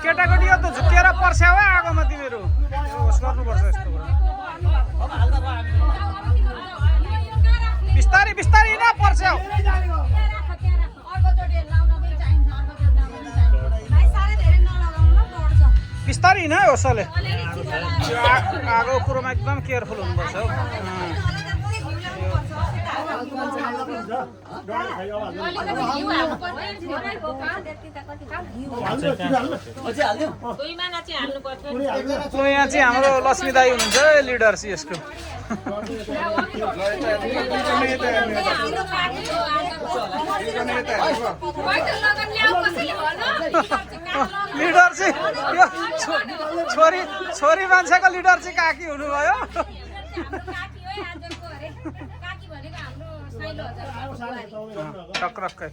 केटाकेटी त झुकेर पर्स्या हो आगोमा तिमीहरू गर्नुपर्छ यस्तो बिस्तारै बिस्तारै न पर्स्याउ बिस्तारै हिँड है होसले आगो कुरोमा एकदम केयरफुल हुनुपर्छ हौ यहाँ चाहिँ हाम्रो लक्ष्मी दाई हुनुहुन्छ लिडर चाहिँ यसको लिडर चाहिँ छोरी छोरी मान्छेको लिडर चाहिँ काकी हुनुभयो टक्रक्कै